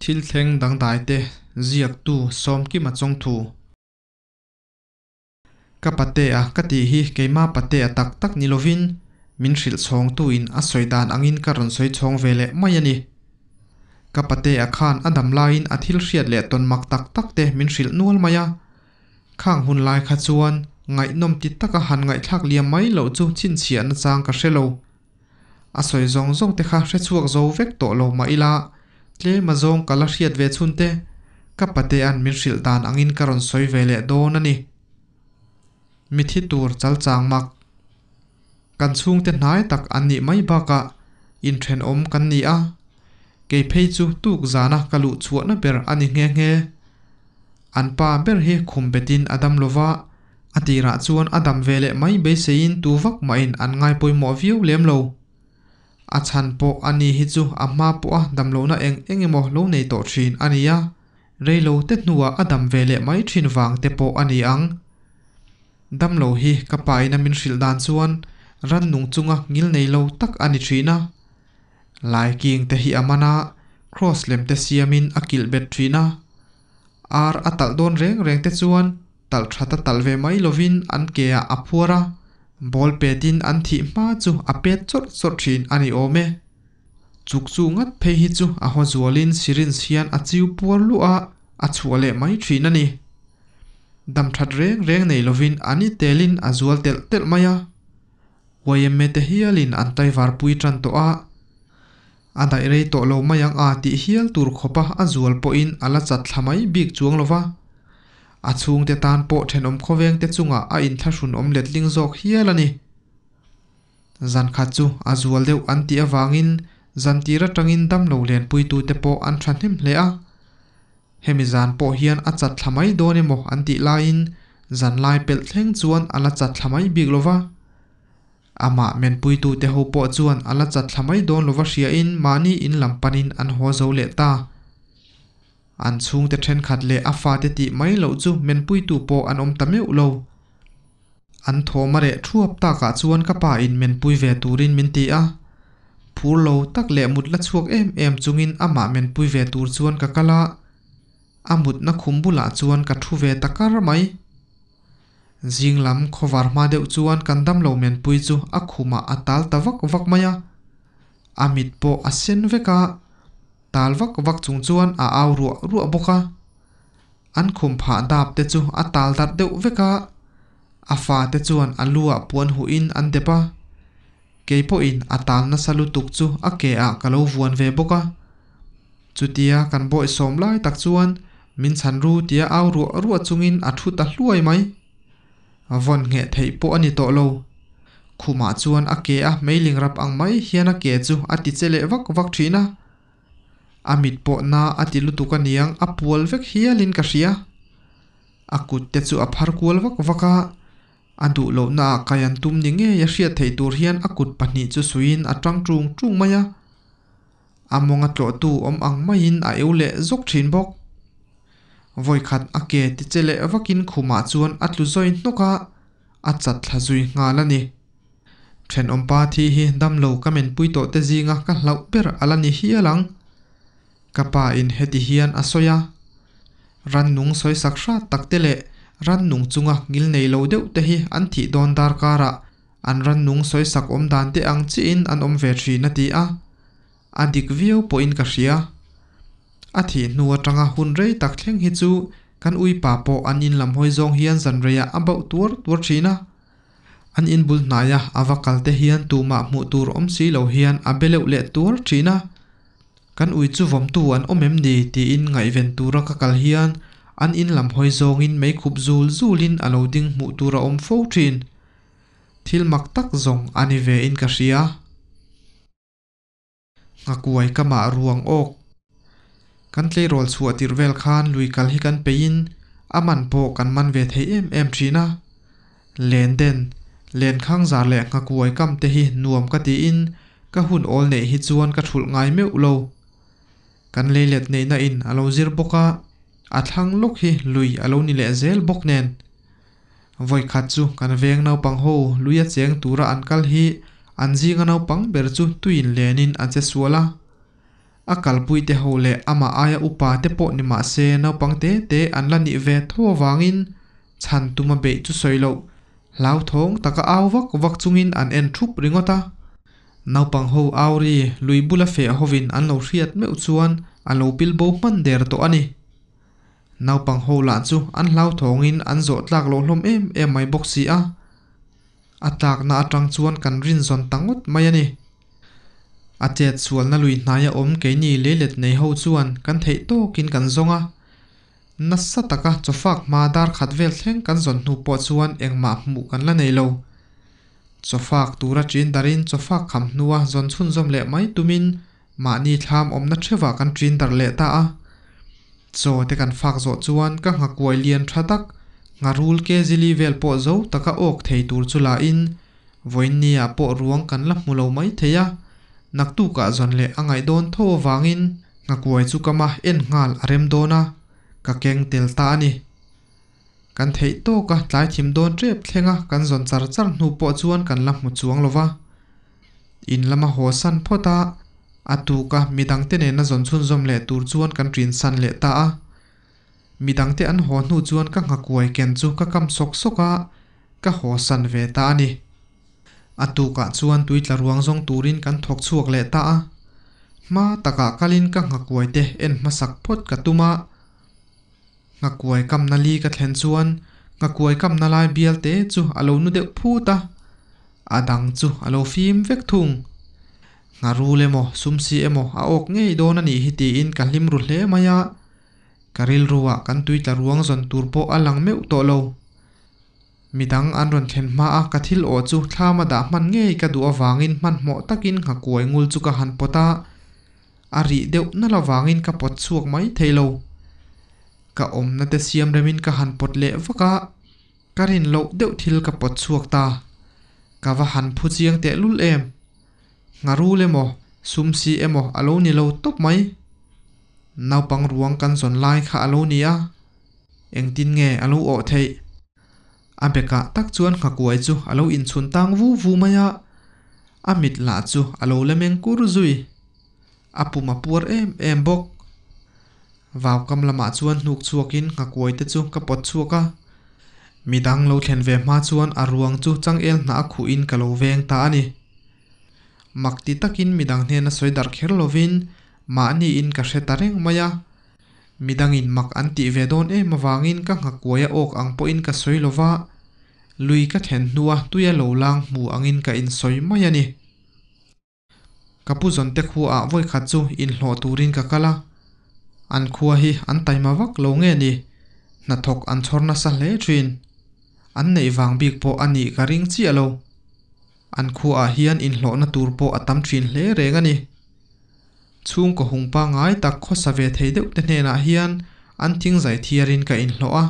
Thil thleng dangdai te ziaktu Sawmkima chawngthu. Ka patea ka tih hi keima patea tak tak ni lovin min hrilh chhawngtu in a sawi dan angin ka rawn sawi chhawng ve leh mai a ni. Ka patea khan a dam laiin a thil hriat leh tawn mak tak tak te min hrilh nual mai a. Khang hun lai kha chuan ngaihnawm ti taka han ngaihthlak liam mai loh chu chhinchhiah nachang ka hre lo. A sawi zawng zawng te kha hre chhuak zo vek tawh lo mah ila, tlem azawng ka la hriat ve chhun te, ka patea'n min hrilh dan angin ka rawn sawi ve leh dawn a ni. Mithi tur chalchang mak. Kan chhungte hnai tak an nih mai bakah inthenawm kan ni a, kei phei chu tuk zana ka luh chhuahna ber a ni nghe nghe. An pa ber hi khum betin a dam lova, a tirah chuan a dam ve leh mai beiseiin tu vak mahin an ngai pawimawh viau lem lo. A chhan pawh a ni hi chu a hma pawha damlohna eng eng emaw lo nei tawh thin a ni a, reilo te hnuah a dam ve leh mai thin vang te pawh a ni ang. Damlo hi ka pa in a min hrilh dan chuan rannung chunga ngil nei lo tak a ni thin a. Lai king te hi a man a, cross lem te siamin a kilh bet thin a. Ar a talh dawn reng reng te chuan talh that a talh ve mai lovin an ke ah a phuar a, ball petin an thih hma chu a pet chawrh chawrh thin a ni awm e. Chuk chu ngat phei hi chu a haw zualin syringe hian a chiu puar luah a, a chhuah leh mai thin a ni. Dam that reng reng nei lovin an i telin a zual telh telh mai a. Yma te hialin an taivar pui tan tawh a, a daih rei tawh lo mai ang a tih hial tur khawpa a zual pawhin a la chat thla mai bik chuang lo va. A chhungte tan pawh thenawm khawveng te chungah a inthlahrun awm letling zawk hial a ni. Zan khat chu a zual deuh an tih avangin zan tir atangin damlo lenpuitute pawh an thahnem hle a. Hemi zan pawh hian a chat thla mai dawn emaw an tih laiin zan lai pelh thleng chuan a la chat thla mai bik lo va. Amah menpuitute ho pawh chuan a la chat thla mai dawn lova hriain mahni in lam panin an haw zo leh ta. An chhungte thenkhat leh a fate tih mai loh chu menpuitu pawh an awm ta meuh lo. An thawm a reh thuap takah chuan ka pa in menpui ve turin min ti a. Phur lo tak leh mut la chhuak em em chungin amah menpui ve tur chuan ka kal a. A mutna khum bulah chuan ka thu ve ta kar mai. Zing lam khawvar hma deuh chuan kan damlo menpui chu a khumah a tal ta vak vak mai a. A mit pawh a sen vek a, tal vak vak chung chuan a au ruah ruah bawk a. An khum phah dap te chu a tal darh deuh vek a, a fa te chuan a lu ah puan huh in an dep a. Kei pawhin a tal nasa lutuk chu a ke ah ka lo vuan ve bawk a. Chutia kan bawihsawm lai tak chuan min chhan ru tia au ruah ruah chungin a thu ta hluai mai. Vawn ngheh theih pawh a ni tawh lo. Khumah chuan a ke a meiling rap ang mai hian a ke chu a ti che leh vak vak thin a. A mit pawh na a ti lutuk aniang a pual vek hialin ka hria. A kut te chu a phar kual vak vak a, a duh lohna ah kai an tum ni ngei a hriat theih tur hian a kut pahnih chu suiin a tang tung tung mai a. A mawnga tlawhtu awm ang maiin a eu leh zawk thin bawk. Vawikhat a ke ti che leh vakin khumah chuan a tlu zawi hnawk a, a chat thla zui nghal a ni. Thenawmpa thi hi damlo ka menpui tawh te zinga ka hlauh ber a la ni hial ang. Ka pa in heti hian a sawi a. Rannung sawisak hrat tak te leh rannung chunga ngil nei lo deuh te hi an thih dawn darkarah an rannung sawisak awm dan te ang chiahin an awm ve thin a ti a. A dik viau pawhin ka hria. A thih hnu atanga hun rei tak thleng hi chu kan uipa pawh an in lam hawi zawng hian zan reiah a bauh tuar tuar thin a. An in bul hnaia a va kal te hian tumah hmuh tur awm si lo hian a be leuh leh tuar thin a. Kan ui chu vawmtu an awm em ni tiin ngaihven tura ka kal hian an in lam hawi zawngin meikhup zul zulin a lo ding hmuh tur a awm fo thin. Thil mak tak zawng a ni ve in ka hria. Nghakuai ka mah ruang awk. Kan tleirawl chhuah tirh vel khan lui kal hi kan peiin a man pawh kan man ve thei em em thin a. Len den, len khang zar leh nghakuai kam te hi nuam ka tiin ka hun awl neih hi chuan ka thulh ngai meuh lo. Kan leilet neihna in a lo zir bawk a, a thlang lawk hi lui a lo ni leh zel bawk nen. Vawikhat chu kan veng naupang ho lui a cheng tura an kal hi an zinga naupang ber chu tuin lenin a che sual a. A kalpuite ho leh amah aia upa te pawh ni mah se naupang te te an la nih ve tho avangin chhan tuma beih chu sawi loh hlauthawng taka au vak vak chungin an en thup ringawt a. Naupang ho au ri lui bula feh hovin an lo hriat meuh chuan a lo pil bo hman der tawh a ni. Naupang ho lah chu an hlauthawngin an zawh tlak loh hlawm em em mai bawk si a. A tlakna atang chuan kan rinzawn ta ngawt mai a ni. A chet sualna lui hnaia awm keini leilet nei ho chuan kan theih tawkin kan zawng a. Nasa taka chawfak hma dar khat vel thleng kan zawn hnu pawh chuan engmah hmuh kan la nei lo. Chawfak tura ṭin darin chawfak kham hnua zawn chhunzawm leh mai tumin mahni thlam awmna ṭheuhah kan ṭin darh leh ta a. Chaw te kan fak zawh chuan ka nghakuai lian tha tak, ngharul kezili vel pawh zo taka awk thei tur chu la in, vawiinni ah pawh ruang kan la hmu lo mai thei a, naktukah zawn leh a ngaih dawn tho avangin nghakuai chu ka ma en nghal a rem dawn a, ka keng tel ta a ni. Kan theih tawk a tlai thim dawn tep thleng a kan zawn char char hnu pawh chuan kan la hmu chuang lo va. In lama haw san phawt a, a tuka midangte nena zawn chhunzawm leh tur chuan kan ṭin san leh ta a. Midangte an haw hnu chuan ka nghakuai ken chu ka kam sawk sawk a, ka haw san ve ta a ni. A tukah chuan tui tla ruang zawng turin kan thawk chhuak leh ta a. Hma takah kalin ka nghakuai te en hmasak phawt ka tum a. Nghakuai kamna li ka thlen chuan nghakuai kamna lai bial te chu a lo nu deuh phut a, a dang chu a lo fim vek thung. Ngharul emaw sumsi emaw a awk ngei dawn a nih hi tiin ka hlim ru hle mai a. Ka rilruah kan tui tla ruang zawn tur pawh a lang meuh tawh lo. Midang an rawn thlen hma a ka thil awh chu thlama dah hman ngei ka duh avangin hmanhmawh takin nghakuai ngul chu ka han pawt a, a rih deuh nalh avangin ka pawt chhuak mai thei lo. Ka awmna te siam remin ka han pawt leh vak a, ka rin loh deuh thil ka pawt chhuak ta. Ka va han phu chiang tehlul em! Ngharul emaw, sumsi emaw a lo ni lo tawp mai. Naupang ruang kan zawn lai kha a lo ni a, engtin nge a lo awh theih? A bekah tak chuan nghakuai chu a lo inchhun tang vu vu mai a, a mit lah chu a lo la meng kur zui. A pum a puar em em bawk. Vaukam lamah chuan hnuk chhuakin nghakuai te chu ka pawt chhuak a. Midang lo thlen ve hma chuan a ruang chu changel hnah a khuhin ka lo veng ta a ni. Mak ti takin midang hnena sawi darh kher lovin mahniin ka hre ta reng mai a. Midangin mak an tih ve dawn em avangin ka nghakuai a awk ang pawhin ka sawi lova, lui ka thlen hnua tuia lo lang hmu angin ka insawi mai a ni. Ka pu zawnte khuaah vawikhat chu inhlawh turin ka kal a, an khua hi an taima vak lo nge ni, hnathawk an chhawr nasa hle thin. An neih vang bik pawh a nih ka ring chiah lo. An khuaah hian inhlawhna tur pawh a tam thin hle reng a ni. Chhungkaw hung pangngai tak khawsa ve thei deuh te hnenah hian an thingzai thiarin ka inhlawh a.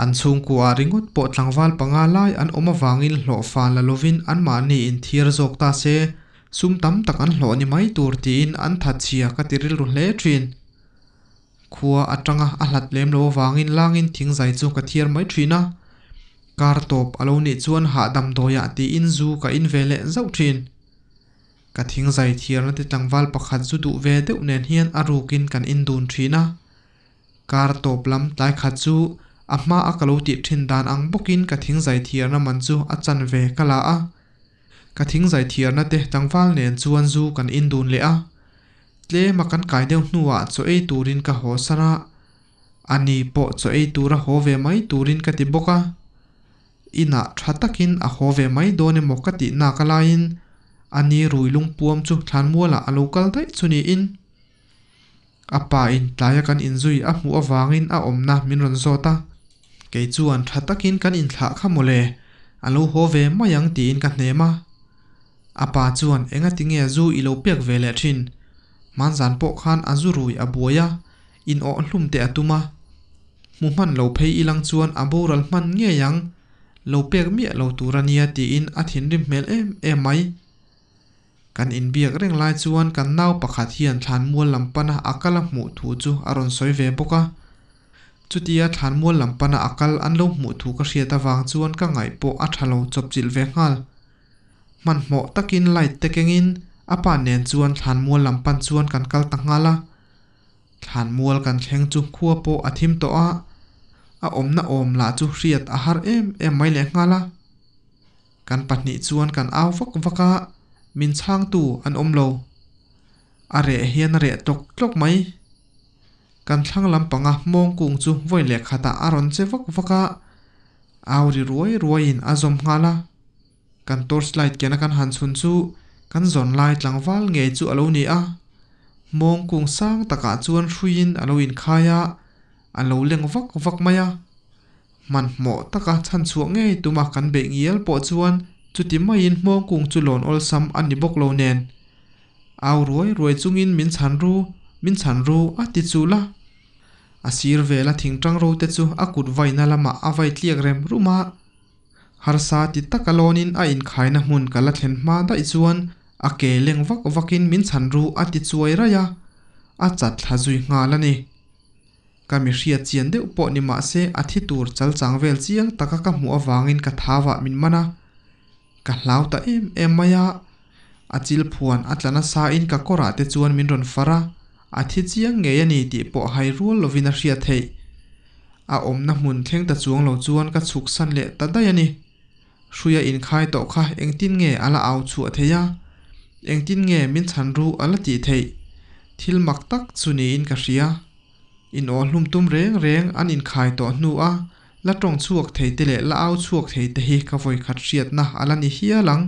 An chhungkuaah ringawt pawh tlangval panga lai an awm avangin hlawhfa la lovin anmahni inthiar zawk ta se, sum tam tak an hlawh ni mai tur tiin an thatchhia ka ti rilru hle thin. Khua atanga a hlat lem lo avangin langin thingzai chu ka thiar mai thin a. Kar tawp a lo nih chuan hahdam dawiah tiin zu ka in ve leh zauh thin. Ka thingzai thiarna te tlangval pakhat zu duh ve deuh nen hian a rukin kan indun thin a. Kar tawp lam tlai khat chu a hma a ka lo tih thin dan ang bawkin ka thingzai thiarna man chu a chan ve ka la a. Ka thingzai thiarna te tlangval nen chuan zu kan indun leh a. Tlema kan kai deuh hnuah chaw ei turin ka haw san a. Ani pawh chaw ei tura haw ve mai turin ka ti bawk a. Inah tha takin a haw ve mai dawn emaw ka tih nak a laiin ani rui lungpuam chu thlanmualah a lo kal daih chu niin. A pa in tlaia kan inzui a hmuh avangin a awmna min rawn zawt a. Kei chuan tha takin kan inthlah kha mawle, a lo haw ve mai ang tiin ka hnem a. A pa chuan engati nge zu i lo pek ve leh thin? Hmanzan pawh khan a zu rui a buai a, in awh hlum teh a tum a. Hmu hman lo phei ilang chuan a boral hman ngei ang, lo pek miah lo tur a nia tiin a thinrim hmel em em mai. Kan inbiak reng lai chuan kan nau pakhat hian thlanmual lam pana a kal a hmuh thu chu a rawn sawi ve bawk a. Chutia thlanmual lam pana a kal an lo hmuh thu ka hriat avang chuan ka ngaih pawh a tha lo chawpchilh ve nghal. Hmanhmawh takin light te kengin A pa nen chuan thlanmual lam pan chuan kan kal ta nghal a. Thlanmual kan thleng chu khua pawh a thim tawh a, a awmna awm lah chu hriat a har em em mai lehnghal a. Kan pahnih chuan kan au vak vak a, min chhangtu an awm lo. A reh hian a reh tlawk tlawk mai. Kan thlang lampanga hmawng kung chu vawi leh khatah a rawn che vak vak a, au ri ruai ruaiin a zawm nghal a. Kan torch light kena kan han chhun chu kan zawn lai tlangval ngei chu a lo ni a. Hmawng kung sang takah chuan hruiin a lo inkhai a, a lo leng vak vak mai a. Hmanhmawh taka chhan chhuah ngei tuma kan beih ngial pawh chuan chuti maiin hmawng kung chu lawn awlsam a ni bawk lo nen. Au ruai ruai chungin min chhan ru, min chhan ru a ti chul a. A sir vela thingtang ro te chu a kut vaina lamah a vai tliak rem rum a. Harsa ti taka lawnin a inkhaina hmun ka la thlen hma daih chuan a ke leng vak vakin min chhan ru a ti chuai raih a, a chat thla zui nghal a ni. Ka mi hriat chian deuh pawh ni mah se a thi tur chal chang vel chiang taka ka hmuh avangin ka thauah min man a, ka hlau ta em em mai a. A chil phuan a tla nasa in ka kawrah te chuan min rawn far a, a thi chiang ngei a ni tih pawh hai rual lovin a hriat theih. A awmna hmun thleng ta chuang lo chuan ka chhuk san leh ta daih a ni. Hruia inkhai tawh kha engtin nge a la au chhuah theih a? Engtin nge min chhan ru a la tih theih? Thil mak tak chu niin ka hria. In aw hlum tum reng reng an inkhai tawh hnu a la tawng chhuak thei te leh la au chhuak thei te hi ka vawikhat hriatna a la ni hial ang.